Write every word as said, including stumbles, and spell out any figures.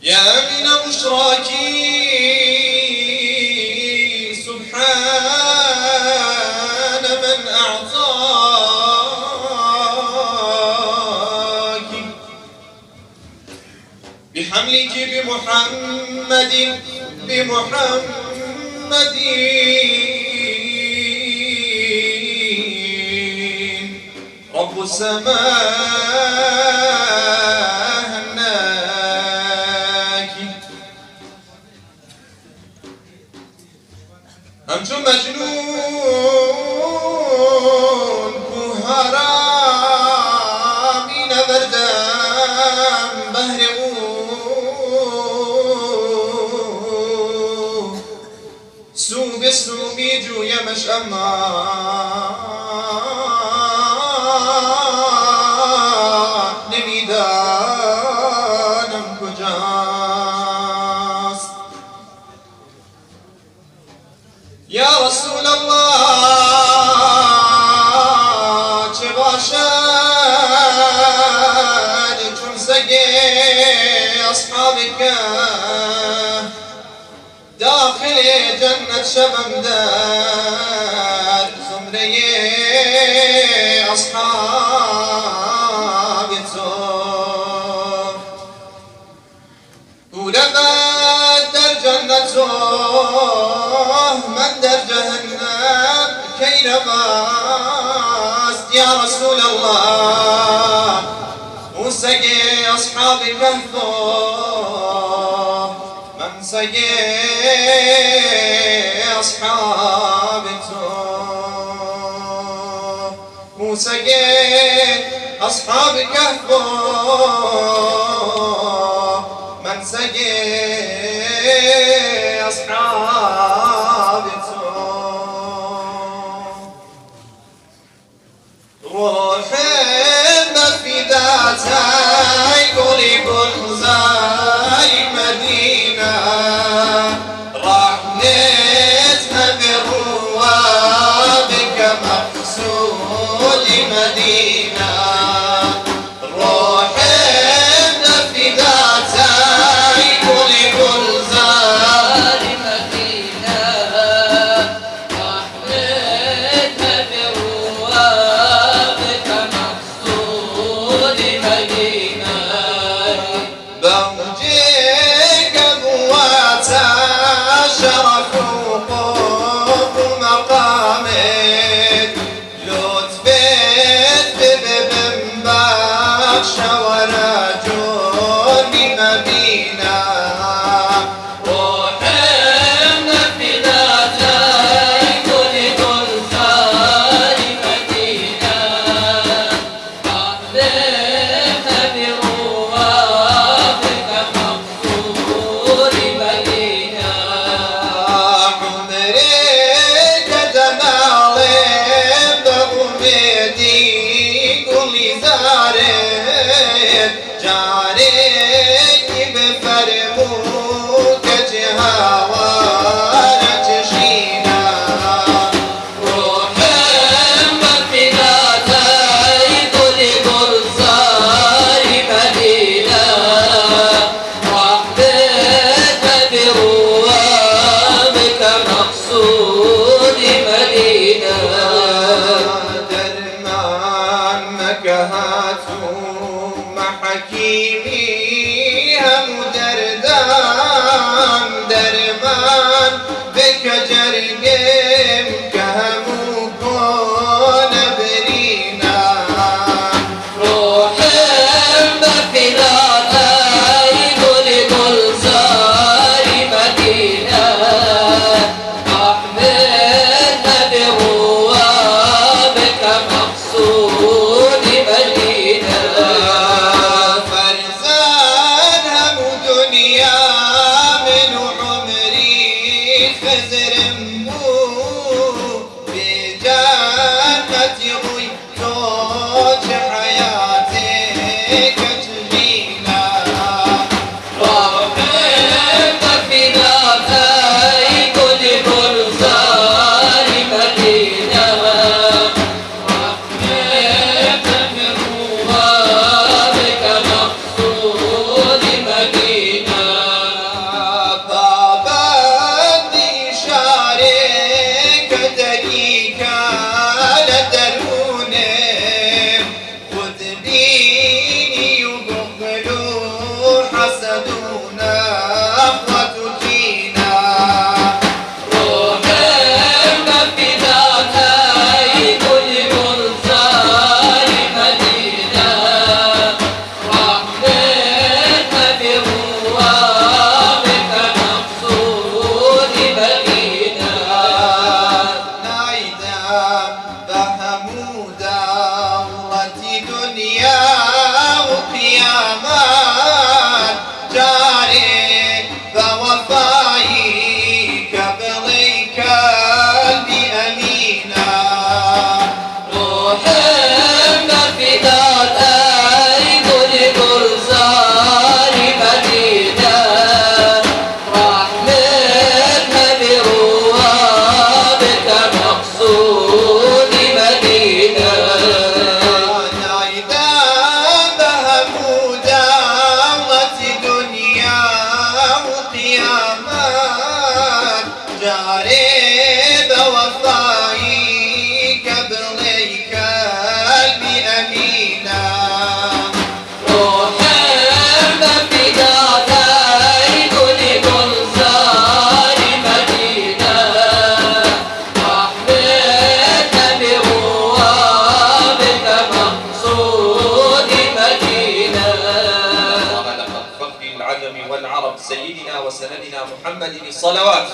يا من بشراك سبحان من أعطاك بحملك بمحمد، بمحمد. رب السماء هناك. همچون مجنون کو حرامي نبردم بهر او. سو به سو می‌جویمش اما نمی‌دانم کجاست. یا رسول الله، چه باشد چون سگ اصحاب کهف داخل جنت شوم در زمرهٔ اصحاب تو. او رود در جنت و من در جهنم، کی رواست یا رسول الله؟ او سگ اصحاب کهف و من سگ اصحاب تو. او سگ اصحاب کهف و من سگ اصحاب تو. روحم فدات ای گل گلزار مدینه، رحمت همی روابک مقصود مدینه. روحم فدات ای گل گلزار مدینه، رحمت همی روابک مقصود مدینه. بوجه گبوات شرف و قوف و مقامت، لطفت ببه بمبخش ورا جرم مبینه. روحم فدات ای گل گلزار مدینه، رحمت همی روابک مقصود مدینه. عمر کدنالم به امید گلزارت، جارێکی بفەرموو کە جێ هاوارە چشینە. روحم بە فیدات ای گولی گولزاری مەدینە، رەحمەت بە بیروە بکە مەقسودی مەدینە. دەرمان مەکە هاتوو مە حەکیمی، هەموو دەردان دەرمان بکە جەرگم کە هەموو کۆنە برینە. روحم بە فیدات ای گولی گولزاری مەدینە، رەحمەت بە بیروە بکە مەقسودی مەدینە. فەرزان هەموو دونیا من و عومری خزرم بوو، بێ جەننەتی ڕووی تۆ چ حەیاتێکە چ ژینە. رەحمەت بە فیدات ای گولی گولزاری مەدینە، رەحمەت بە بیروە بکە مەقسودی مەدینە. يبطلوا حسدنا أخوة كينا. روح المفدى تايد لبرزان مدينة. رحمتنا بروابك مقصود مدينة. نايدا بهمودا ولتي دنيا وقيامات جاري بوفائي قبلي كلبي أمينا. روح المفدى تايد لبرزان مدينة. رحمتنا بروابك مقصود مدينة. نايدا بهمودا ولتي دنيا وقيامات جاري بوفائي قبلي كلبي أمينا. روح المفدى تايد لبرزان مدينة. رحمتنا بروابك مقصود مدينة. وعلى فخر العجم والعرب سيدنا وسندنا محمد الصلوات.